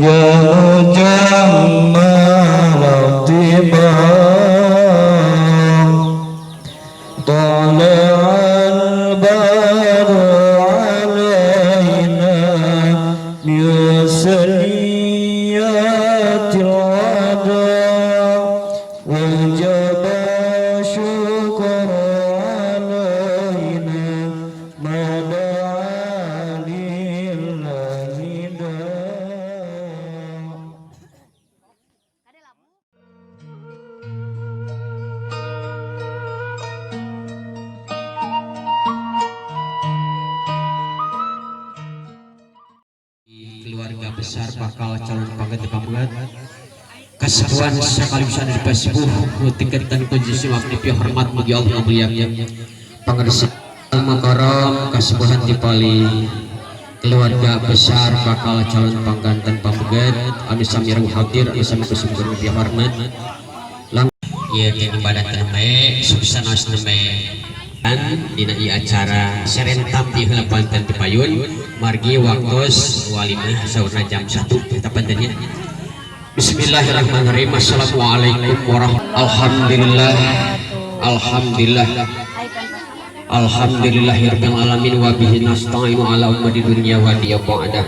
يا جمال الطباع طلع البدر علينا من ثنيات الوداع وجب الشكر علينا ما دعا لله داع. Keluarga besar bakal calon pangganti pameget kasepuhan sekaligus anu dipasepuh nu tingkatan kunci mabdi hormat, mugi Allah ngamuliakeun. Pangersa makaram kasepuhan ti pali keluarga besar bakal calon pangganten pameget anu sami hadir, anu sami kusumber mugi hormat lang ieu teh ibadah nembe suksanos nembe dan dina ieu acara serentam di heula panten ti payun margi waktos walimah saurna jam 1 kita pantennya. Bismillahirrahmanirrahim. Assalamualaikum warahmatullahi. Alhamdulillah, alhamdulillah, alhamdulillahirabbil alamin wa bihi nasta'inu ala umuri dunya wa diya ba'da.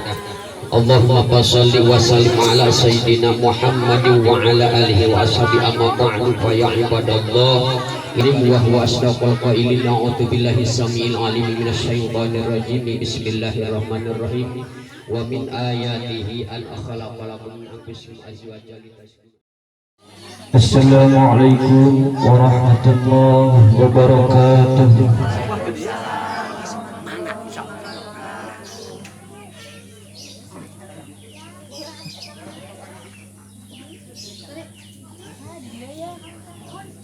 Allahumma shalli wa sallim ala sayyidina Muhammadin wa ala alihi wa ashabi, amma ba'du, fa ya ibadallah ini wa huwa asdaqul qailin, a'udzu billahi samiil alim minasyaitonir rajim, bismillahirrahmanirrahim, wa min ayatihi an khalaqa lakum min anfusikum azwajan litaskunu. Assalamualaikum warahmatullahi wabarakatuh.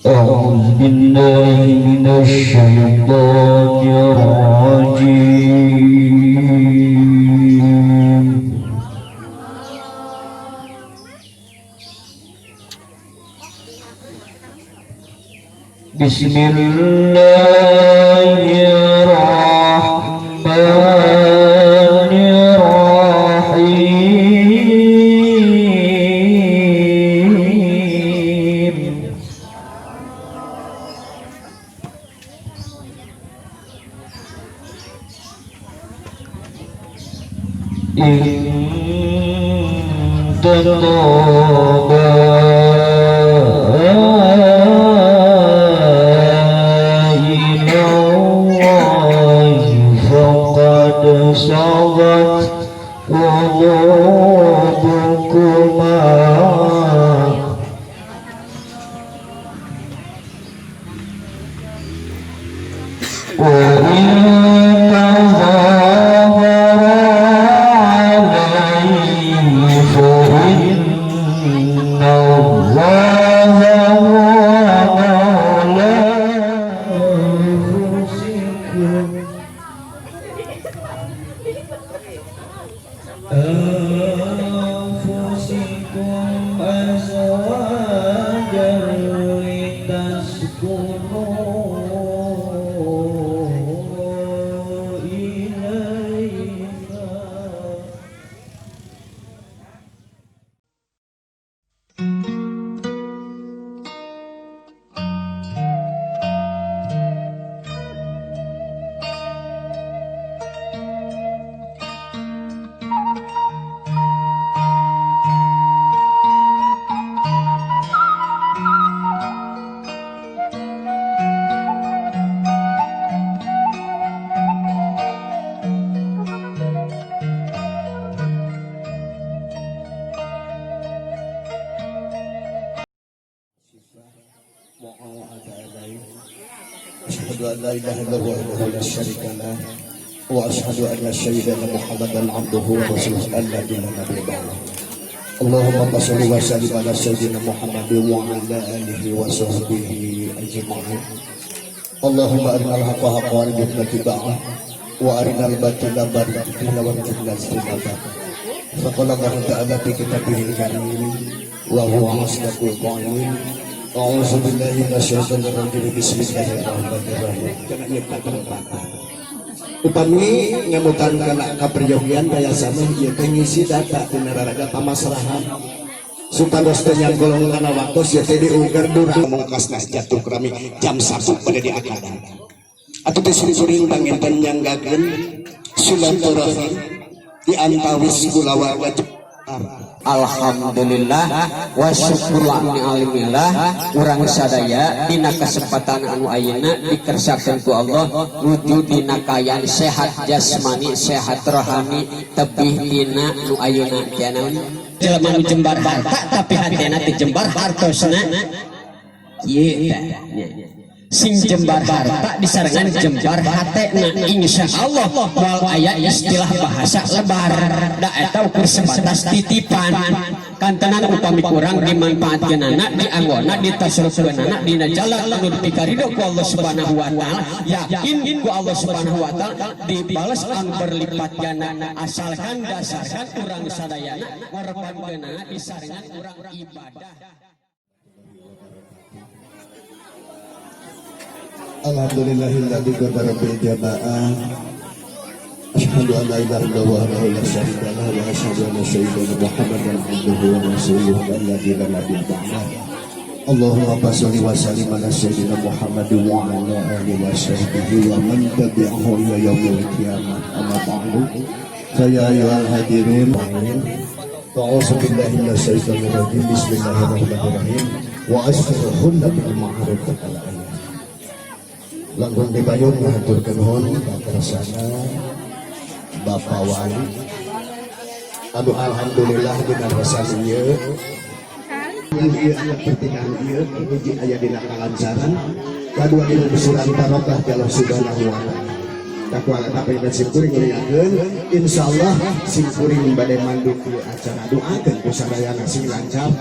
أعوذ بالله من الشيطان الرجيم. بسم الله الرحمن الرحيم. إن تتوبا إلى الله فقد صغت قلوبكما وإن تظاهرا عليه فإن الله هو مولاه. أنفسكم أنفسكم أزواجا لتسكنوا إليها. أشهد أن لا إله إلا الله وحده لا شريك له وأشهد أن سيدنا محمدا عبده ورسوله الذي لا نبي بعده. اللهم صل وسلم على سيدنا محمد وعلى آله وصحبه أجمعين. اللهم أرنا الحق حقا وارزقنا اتباعه وأرنا الباطل باطلا وارزقنا اجتنابه. فقال الله تعالى في كتابه الكريم وهو أصدق القائلين: أعوذ بالله من الشيطان الرجيم، بسم الله الرحمن الرحيم. Jangan lupa. Upami ngemutan kana kaperyogian kaya sami ieu teh ngisi data dina raraga pamasrahan supados teh nyagolong kana waktos ieu teh diungker dura mungkasna jatuh rami jam 1 pada diakadan atuh teh suri-suring panginten nyanggakeun silaturahim di antawis kulawarga. Alhamdulillah wa syukru alimillah urang sadaya dina kesempatan anu ayeuna dikersakeun ku Allah nuju dina kaayaan sehat jasmani sehat rohani tebih dina nu ayeuna teh naon jelema nu jembar harta tapi hatena teu jembar hartosna kieu teh sing jembar harta disarengan jembar hatena insyaallah moal aya istilah bahasa lebar da eta ukur sebatas titipan kantenan upami kurang dimanfaatkeunana dianggona ditasarufkeunana dina jalan anu dipikarido ku Allah Subhanahu wa taala yakin ku Allah Subhanahu wa taala dibales anu berlipat ganda asalkan dasarkan urang sadayana ngorbankeunana disarengan urang ibadah. Alhamdulillahilladzi qadara bil jamaah. Asyhadu an la ilaha illallah wahdahu la syarika lah wa asyhadu anna sayyidina Muhammadan abduhu wa rasuluhu alladzi la nabiyya ba'dah. Allahumma shalli wa sallim ala sayyidina Muhammad wa ala alihi wa sahbihi wa man tabi'ahu ila yaumil qiyamah. Amma ba'du. Fa ya ayyuhal hadirin, a'udzu billahi minasyaitonir rajim. Bismillahirrahmanirrahim. Wa asfiruhunna bil ma'ruf. Langkung dibayun ngahaturkeun nuhun ka kersana Bapak Wali. Aduh alhamdulillah dina resan ieu. Ieu aya pertikahan ieu hiji aya dina kalancaran, kadua dina suran barokah ti Allah Subhanahu wa taala. Takuala tapi sim kuring ngeulingakeun insyaallah sim kuring bade mandu ieu acara doakeun ku sadayana sing lancar.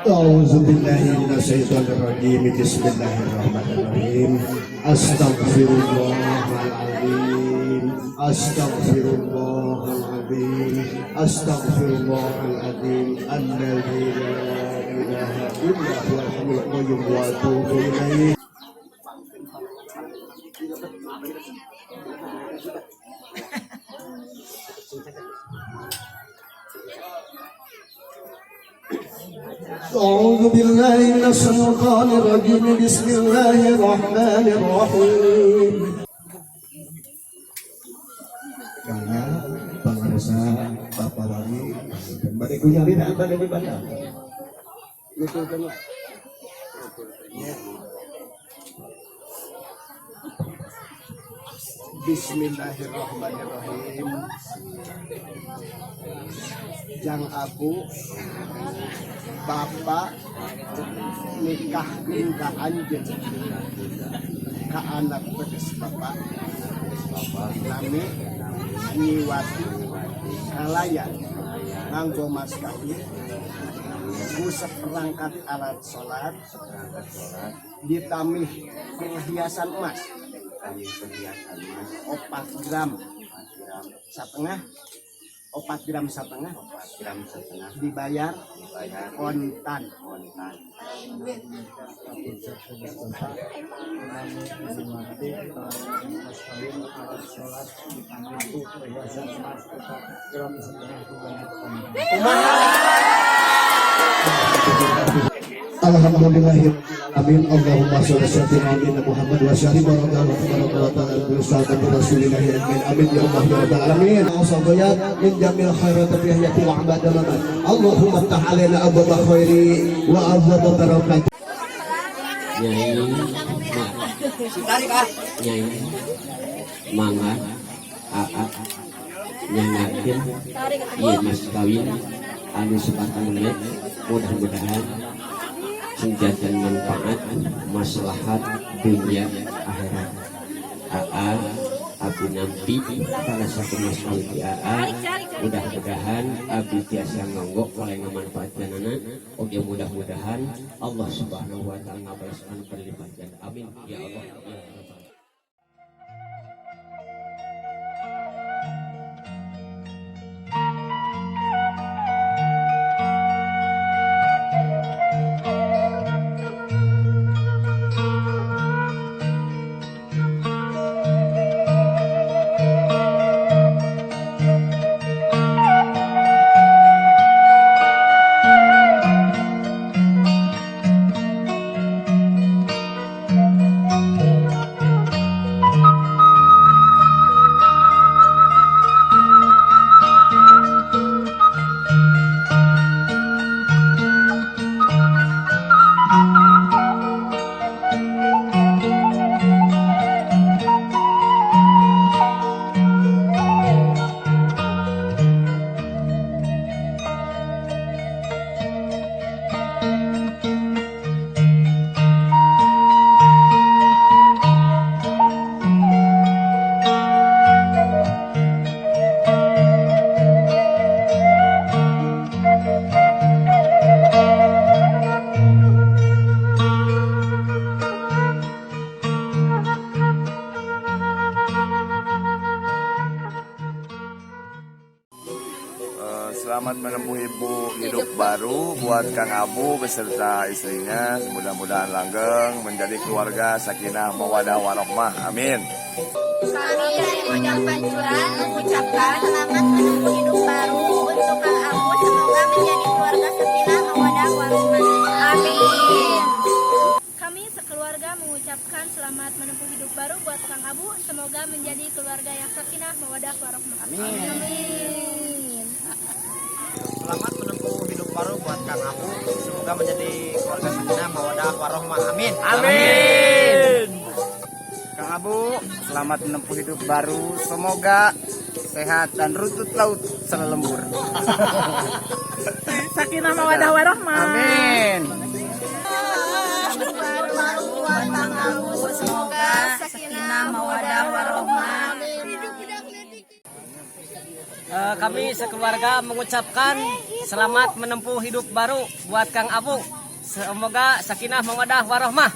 A'udzubillahi minasyaitonirrajim. Bismillahirrahmanirrahim. Astaghfirullahaladzim. Astaghfirullahaladzim. Astaghfirullahaladzim. Alladzi la ilaha illa huwal hayyul qayyum wa atubu ilaih. أعوذ بالله من الشيطان الرجيم. بسم الله الرحمن الرحيم. Karena pangarsa Bapak Wali bade kunyalina bade di bandar. Gitu kan. Bismillahirrahmanirrahim. Jang Abu Bapak nikah ka anjeun ka anak teges bapak nami nyiwati kalayan nganggo mas kawin ku seperangkat alat sholat ditamih perhiasan emas 4 gram setengah 4 gram setengah dibayar kontan. Alhamdulillahirabbil alamin. Allahumma sholli ala sayyidina Muhammad wa sallim wa baraka ala rasulillah. Amin amin ya Allah ya rabbal alamin. Wasabiyat min jamil khairat fi hayati wa abada mamat. Allahumma ftah alaina abwaaba khairi wa abwaaba barakat. Nyai nyai mangga aa nyangakeun ieu mas kawin anu sepatang menit mudah-mudahan senjata manfaat maslahat dunia akhirat. Aa abi nampi salah satu mas kawin di aa mudah-mudahan abi tiasa ngonggok oleh ngamanfaatkeunana oge mudah-mudahan Allah Subhanahu wa taala ngabalas anu berlipat ganda. Amin ya Allah ya Rabbal. Selamat menempuh hidup baru buat Kang Abu beserta istrinya. Mudah-mudahan langgeng menjadi keluarga sakinah mawadah warohmah. Amin. Kami dari Bojong Pancuran mengucapkan selamat menempuh hidup baru untuk Kang Abu. Semoga menjadi keluarga sakinah mawadah warohmah. Amin. Kami sekeluarga mengucapkan selamat menempuh hidup baru buat Kang Abu. Semoga menjadi keluarga yang sakinah mawadah warohmah. Amin. Selamat menempuh hidup baru buat Kang Abu. Semoga menjadi keluarga sakinah mawadah warohmah. Amin. Amin. Kang Abu, selamat menempuh hidup baru. Semoga sehat dan runtut laut selelembur. Sakinah mawadah warohmah. Amin. Baru buat Kang Abu. Semoga sakinah mawadah warohmah. Kami sekeluarga mengucapkan selamat menempuh hidup baru buat Kang Abu. Semoga sakinah mawadah warohmah.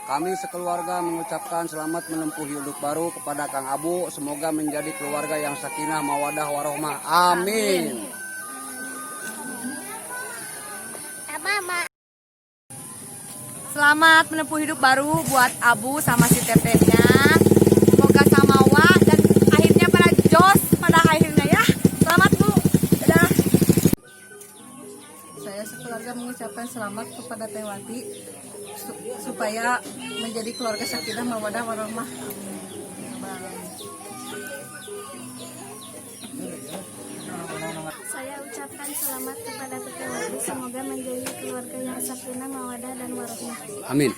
Kami sekeluarga mengucapkan selamat menempuh hidup baru kepada Kang Abu. Semoga menjadi keluarga yang sakinah, mawadah, warohmah. Amin. Mama. Selamat menempuh hidup baru buat Abu sama si tetehnya. Semoga sama Wa dan akhirnya pada jos pada akhirnya ya. Selamat, Bu. Dadah. Saya sekeluarga mengucapkan selamat kepada Teh Wati supaya menjadi keluarga sakinah mawadah warohmah. Amin. Saya ucapkan selamat kepada Teteh Wati. Semoga menjadi keluarga yang sakinah mawadah dan warohmah. Amin.